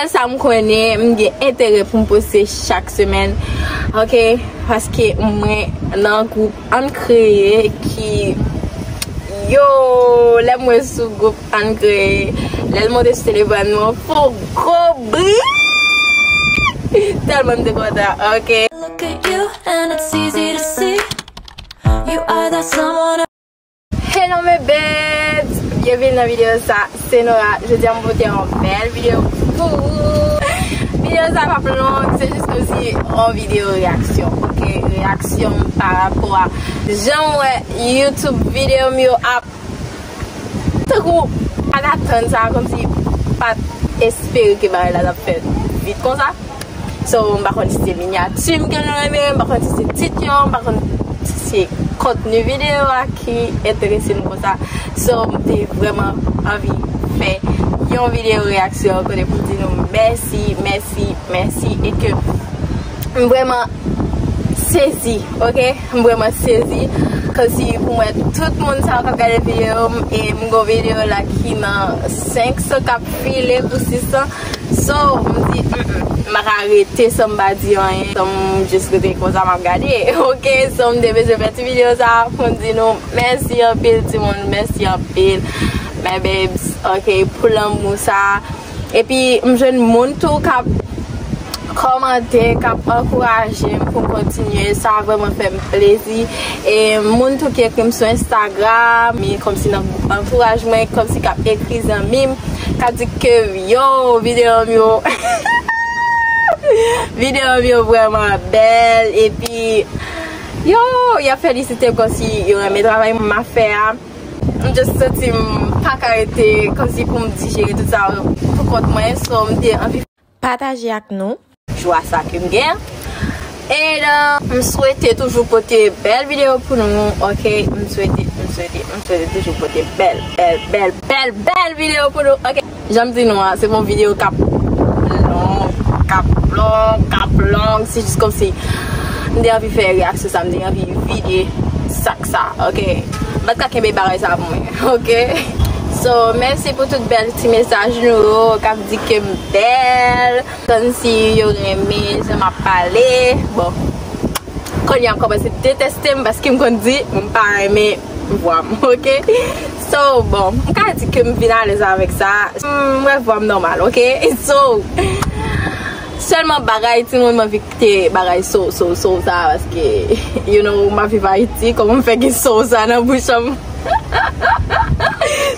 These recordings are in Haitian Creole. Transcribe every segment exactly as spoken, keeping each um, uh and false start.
Sèl sa m konnen, m gen enterè pou m poste chak semèn. Ok, paske mwen nan gwoup Ann Kreye ki, yo, lè m wè sou gwoup Ann Kreye, lè l monte sou telefòn mwen, fon gwo bri. Tèlman m te kontan, ok. Look at you and it's easy to see. You are that someone. Hello mes babes! Byenvini nan videyo sa, se Nora. Jodi a m pote yon bèl videyo pou ou. Videyo sa p ap long, se jis kòmsi yon videyo reyaksyon, ok? Reyaksyon pa rapò a jan m wè YouTube videyo m yo ap tankou pa t atann sa, kòmsi pa t espere ke bagay la t ap fè vit konsa. So, m pa konn si se minyati m ke nou renmen, m pa konn si se tit yo, m pa konn si se kontni videyo a ki enterese nou konsa. So, m te vrèman anvi fè yon videyo reyaksyon kote pou m di nou mèsi, mèsi, mèsi, e ke m vrèman sezi, ok? M vrèman sezi. Kòmsi pou m wè tout moun sa yo k ap gade videyo m, e m gon videyo la ki nan senk san k ap file pou sis san. So, m di, mm, mm, m pa ka rete san m pa di anyen, san m jis rete konsa m ap gade, ok? So, m te bezwen fè ti videyo sa pou m di nou mèsi anpil, timoun, mèsi anpil, my babes, ok, pou lanmou sa. Epi, m jwenn moun tou k ap kòmante, k ap ankouraje m pou m kontinye, sa vrèman fè m plezi. E moun tou ki ekri m sou Instagram, mi kòmsi nan gwoup ankourajman, kòmsi k ap ekri zanmi m, k ap di ke yo, videyo m yo, videyo m yo vrèman bèl, epi yo, y ap felisite m kòmsi yo renmen travay m ap fè a. M just santi m pa ka rete kòmsi pou m dijere tout sa pou kont mwen, so m te anvi pataje ak nou jwa sa ke m gen. E, euh, m swete toujou pote bèl videyo pou nou, ok? M swete, m swete, m swete toujou pote bèl, bèl, bèl, bèl, bèl videyo pou nou, ok? Jan m di nou an, se yon videyo k ap long, k ap long, k ap long. Se jis kòmsi m te anvi fè reyaksyon sa, m te anvi vide sak sa, ok? M pa t ka kenbe bagay sa pou mwen, ok? So, mèsi pou tout bèl ti mesaj nou yo k ap di ke m bèl. Kòmsi yo renmen jan m ap pale. Bon, kounye a m kòmanse deteste m paske m konn di m pa renmen vwa m, ok? So, bon, m ka di ke m vin alèz avèk sa. M wè vwa m nòmal, ok? So, sèlman bagay, timoun, m anvi kite bagay so, so, so sa, paske, you know, m ap viv Ayiti, kòman m fè gen so sa nan bouch an m?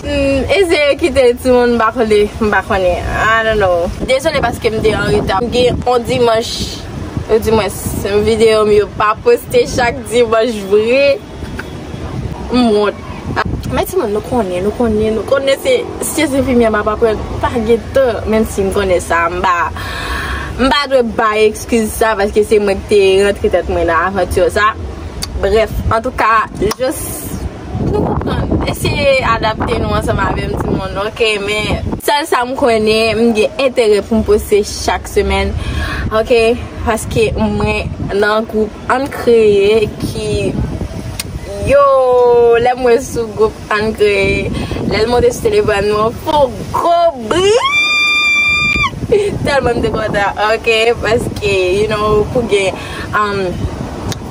Hmm, eseye kite timoun, m pa konnen, m pa konnen. I don't know. Dezole paske m te an reta. M gen yon dimanch, yo di mwen, videyo m yo pa poste chak dimanch vre. M wont. Men timoun, nou konnen, nou konnen, nou konnen se, se Josephine m ap aprann pa gen tan, menm si m konnen sa, m pa, m pa dwe bay ekskiz sa, paske se mwen ki te rantre tèt mwen nan avanti sa. Brèf, antouka, just nou konprann. Eseye adapte nou ansanm avè m, timoun, ok? Men, sèl sa m konnen, m gen enterè pou m poste chak semèn, ok? Paske mwen nan gwoup Ann Kreye ki, yo, lè m wè sou gwoup Ann Kreye, lè l monte sou telefòn mwen, fon gwo bri! Tèlman m te kontan, ok? Paske, you know, pou gen, um,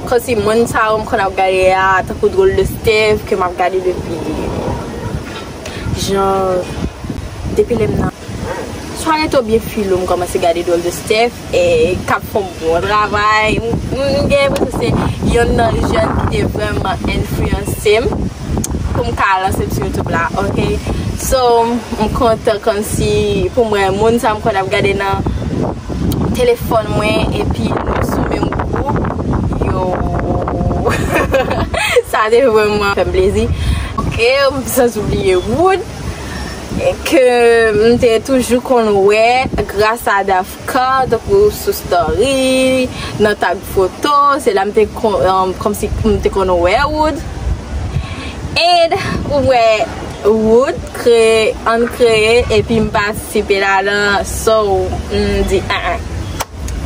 kòmsi moun sa yo m konn ap gade a, tankou Drôle de Steph, ke m ap gade depi, jan, depi lè m nan sware to byen filo, m kòmanse gade Drôle de Steph, e k ap fè yon bon travay. M, m gen enpresyon se yonn nan jèn ki te vrèman enfliyanse m pou m ka lanse m sou YouTube la, ok? So, m kontan kòmsi pou mwen, moun sa m konn ap gade nan telefòn mwen, epi nou sou menm gwoup, yo, sa te vrèman fè m plezi. Ok, m santi bliye Wood, ke m te toujou konn wè gras a Dafka, tankou sou story, nan tag foto, se la m te kon-, um, kòmsi m te konn wè Wood. And ou wè Wood kreye, Ann Kreye, epi m patisipe ladan, so, m di, ah, ah.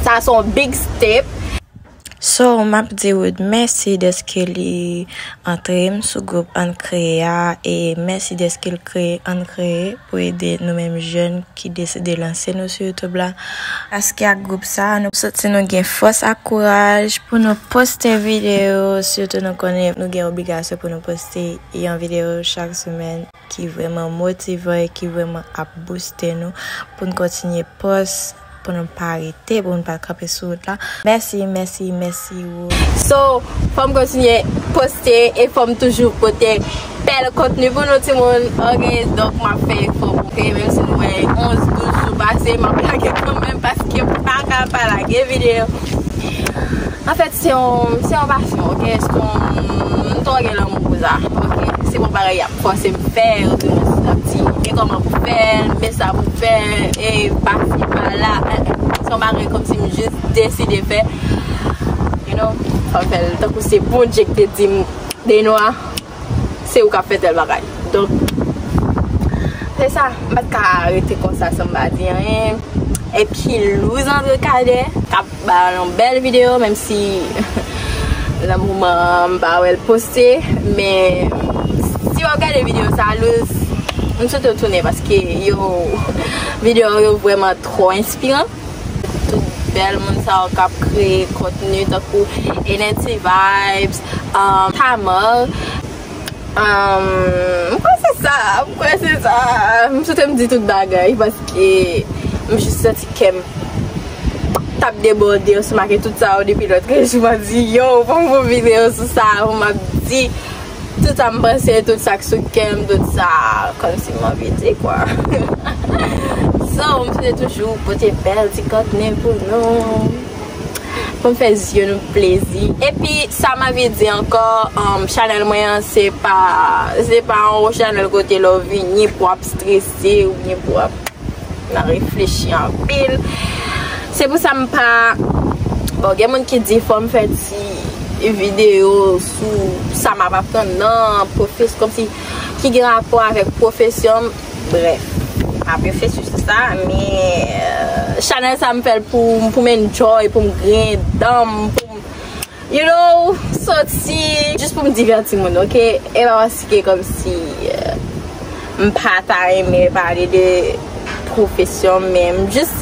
Sa se yon big step. So, m ap di Wood mèsi dèske li antre m sou gwoup Ann Kreye a, e mèsi dèske l kreye Ann Kreye pou ede nou menm jèn ki deside lanse nou sou YouTube la. Paske ak gwoup sa a, nou santi nou gen fòs ak kouraj pou nou poste videyo, sitou nou konnen nou gen obligasyon pou nou poste yon videyo chak semèn ki vrèman motivan e ki vrèman ap booste nou pou n kontinye pòs, pou nou pa rete, pou nou pa kanpe sou wout la. Mèsi, mèsi, mèsi, Wood. So, fò m kontinye poste e fò m toujou pote bèl kontni pou nou, timoun. Ok, donk m ap fè efò, ok, menm si nou wè onz, douz jou pase, m ap lage kanmenm paske m pa ka pa lage videyo. Anfèt, se yon, se yon pasyon, ok? Se yon, m twò gen lanmou pou sa, ok? Se yon bagay y ap fòse m fè, yo di m ap di, men kòman pou fè l, men sa pou fè, e pati pa la, se yon bagay kòmsi m jis deside fè, you know, fò m fè l tankou se Bondye ki te di m, Denwa, se ou k ap fè tèl bagay. Donk, se sa, m pa t ka rete konsa san m pa di anyen. Epi Louz Andre Cadet k ap ba yon bèl videyo, menm si nan moman an m pa wè l poste, men si w ap gade videyo sa, Louz, m swete w tounen paske yo, videyo yo vrèman twò enspiran. Tout bèl moun sa yo k ap kreye kontni tankou Enenty Vibes, um, Tamar, um, m kwè se sa, m kwè se sa. M swete m di tout bagay paske m jis santi kè m t ap debòde ansanm ak tout sa yo depi lòt jou. M ap di, yo, fò m fè yon videyo sou sa, pou m ap di tout sa m panse, tout sa k sou kè m, tout sa, kòmsi m anvi di kwa. So, m swete toujou pote bèl ti kontni pou nou, pou m fè zye nou plezi. Epi, sa m anvi di ankò, um, chanèl mwen an, se pa, se pa yon chanèl kote lè w vini pou w ap strese oubyen pou w ap nan reflechi anpil. Se pou sa m pa, bon, gen moun ki di fò m fè ti videyo sou sa m ap aprann nan pwofes-, kòmsi ki gen rapò avèk pwofesyon m. Brèf, m ap reflechi sou sa, men, euh, chanèl sa m fè l pou, pou m enjoy, pou m griyen dan m, pou m, you know, soti, jis pou m divèti moun, ok? E pa paske kòmsi, euh, m pa ta renmen pale de pwofesyon m, men m jis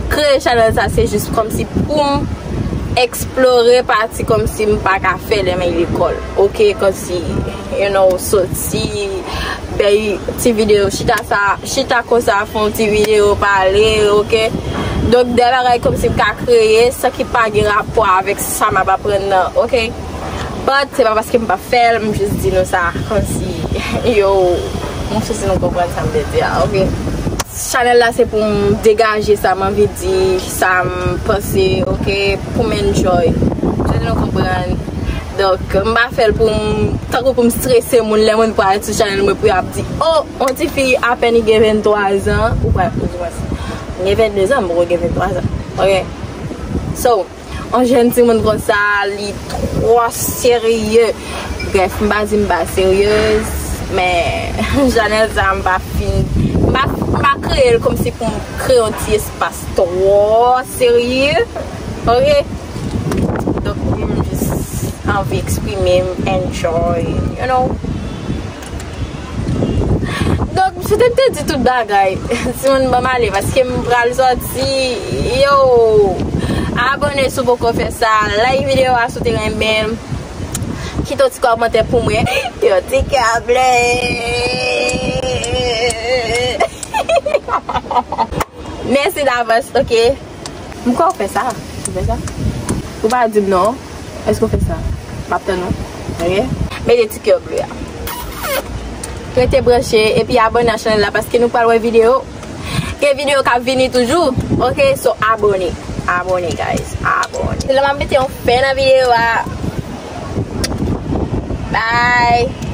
kreye chanèl sa, se jis kòmsi pou m eksplore pati kòmsi m pa ka fè lè m lekòl, ok? Kòmsi, you know, soti, bay ti videyo, chita sa, chita konsa, fè yon ti videyo, pale, ok? Donk, de bagay kòmsi m ka kreye, san ki pa gen rapò avèk sa m ap aprann nan, ok? But, se pa paske m pa fè l, m jis di nou sa, kòmsi, yo, m sou si nou konprann sa m vle di a, ok? Chanèl la se pou m degaje sa m anvi di, sa m panse, ok? Pou m enjoy. M swete nou konprann. Donk, m pa fè l pou m, tankou pou m strese moun, lè moun pral sou chanèl mwen pou y ap di, oh, yon tifi apèn li gen venntwa zan, ou pral, ou di mwen, m gen vennde zan, m poko gen venntwa zan. Ok? So, yon jèn timoun konsa, li twò serye. Brèf, m pa di m pa seryez, men chanèl sa m pa fin, m pa, m pa kreye l kòmsi pou m kreye yon ti espas twò serye. Ok? Donk, m jis anvi eksprime m, enjoy, you know. Donk, m swete m te di tout bagay. Timoun, ban m ale, paske m pral soti. Yo, abòne si w poko fè sa. Like videyo a si w te renmen l. Kite yon ti kòmantè pou mwen. Yon ti kè ble. Mèsi davans, ok? M kwè w fè sa. Ou fè sa? Ou pa di m non. Èske w fè sa? M ap tann ou. Ok? Mete ti kè ble a. Rete branche epi abòne a chanèl la paske nou pral wè videyo. Gen videyo k ap vini toujou. Ok? So, abòne. Abòne, guys. Abòne. Se la m ap mete yon fen nan videyo a. Bye.